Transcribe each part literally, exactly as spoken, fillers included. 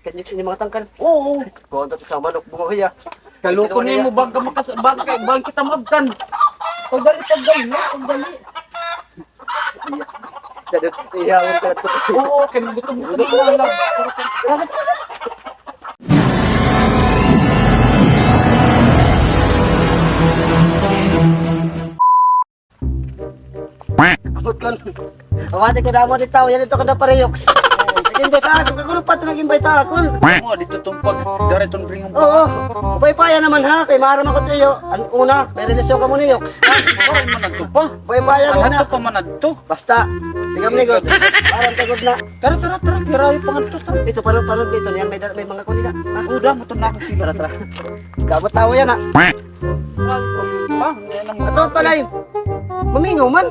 Kanyog sa inyong mga tangkal. Oo. Kuha ta sa manok, bunga hiya. Kaluko nimo, bangka makas-, bangka, bangka kita mabtan. Pagdali, pagdali, pagdali. Iya. Dadot, ihawan ka na to. Oo, kay gutom, gutom na lang. Ambot kon. Awati ko damo di tawo, yana ito kada pareyoks. Nag-invite ako, kagulo pa ito nag-invite ako. Mo, dito itong pag-, dari itong ring. Oo. Upay-upaya naman ha, kay maaram ako tiyo. An una, may relasyon kamo ni Yoks. Waray man adto pa. Upay-upaya ko na. Adto pa man adto. Basta, tigam ni god. Maaram ka god na. Tara, tara, tara, tara, yung pangadto, tara. Ito, parang, parang dito, niyan, may, may mga kunin na. Ako, damo ito na akong sila. Tara, tara. Damo tawo yana. Ato pala yun. Mamingaw man.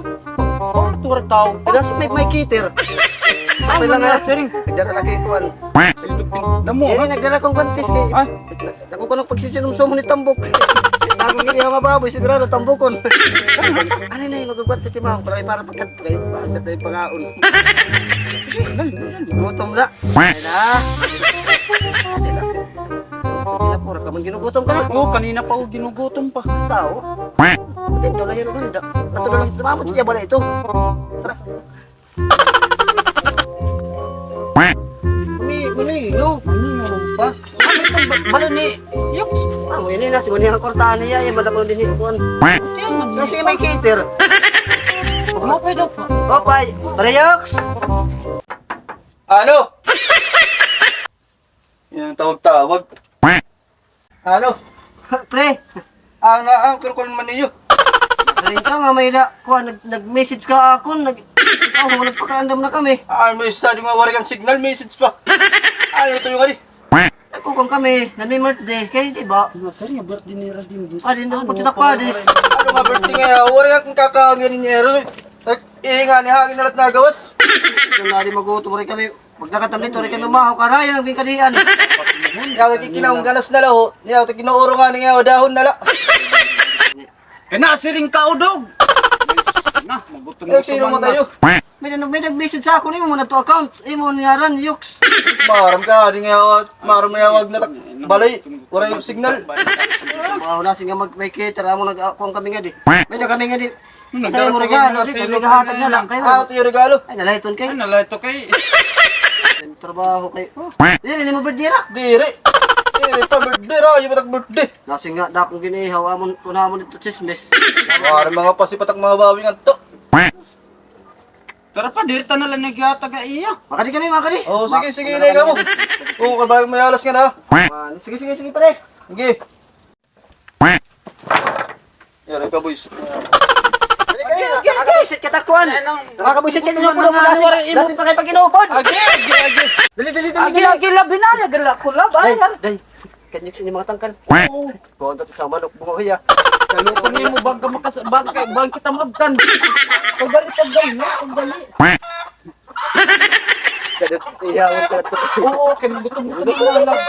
Oh, tura tao. Kasi may, may cater. Ah, wala nga, siring. Nagdala lagi kuan. Damo, ha? Nagdala kong guantes kay, ah, nakukuha ng pagsisinumsumo ni Tambok. Ako gini ang mababoy, sigurado tambukon. Ano na yun, magagwante ti mama ko, para, para pagkat-, para pagkat-, pangaon. Gutom na. Ay na. Ay na. Kanina pa, kanina pa ako ginugutom pa. Tao. Buti ito lang yung handa. Ito na lang, tumabot niya ba na ito? Tara. Mami, mami, no? Ano yung pa? Ano itong ba-, balo ni Yoks? Ah, mo yun na, si Mani ang kortahan niya, eh, madako din hikuan. Kasi may cater. Mapay daw pa. Mapay. Pare Yoks! Ano? Yan ang tawag-tawag. Ano? Pre! Ang na, ang kulkul man niyo. Galing ka nga, may na, kuha, nag-, nag-message ka akon, nag-, oh, nagpakaandam na kami. Ah, may isa, di nga waray kan signal, message pa. Ano ito yung ali? Nagkukong kami, na may birthday, kay, di ba? Ano, sir, yung birthday ni Radim dito. Ah, di na, ano, pagkitak pa, dis. Ano nga birthday nga, waray akong kakangin niya, ero. Ihinga ni hangin na la't nagawas. Ito na, di magutom rin kami. Magdakatam dito, rin kami mahaw, karayan ang bingkadian. Yaw, kikinaong galas na la, ho. Yaw, kinuuro nga niya, dahon na la. Kana, siring ka, udog. Na, magutom na sino mo tayo? May nag-, may nag-message sa ako, imo mo na to account, imo ngaran, Yoks. Maram ka, di nga, maram nga, wag na tak-, balay, wala yung signal. Wow, nasi nga mag-, may cater, amo nag-, kuwang kami nga di. May na kami nga di. Kay mo regalo, di kami gahatag na lang kay. Ah, ito yung regalo. Ay, nalahiton kay. Ay, nalahiton kay. Trabaho kay. Oh, diri ni mo birthday ra? Diri. Diri pa birthday ra, yung batak birthday. Nasi nga, dakong ginihaw, amon, kunamon ito chismis. Wala mga pasipatak mga bawi nga to. Tara pa, diri ta na lang nagyatag a iya. Makadi kami, makadi. Oh, sige, sige, lega mo. Oo, kabay mo yalas nga na. Ah, sige, sige, sige, pare. Sige. Yari ka, boys. Dali, dali, dali, dali. Nakakabuisit kita, kuan. Nakakabuisit kita, mga lasin pa kay pag-inupod. Agi, agi, agi. Dali, dali, dali. Agi, agi, labi na, agi, labi na. Ay, ay. Kanyog sa inyong mga tangkal. Kuha ta sa manok, bunga hiya. Kaluko nimo, bangka makas-, bangka, bangka kita mabtan. Pagdali, pagdali, pagdali. Kadot, ihawan ka to. Oo, kay gutom, gutom na lang.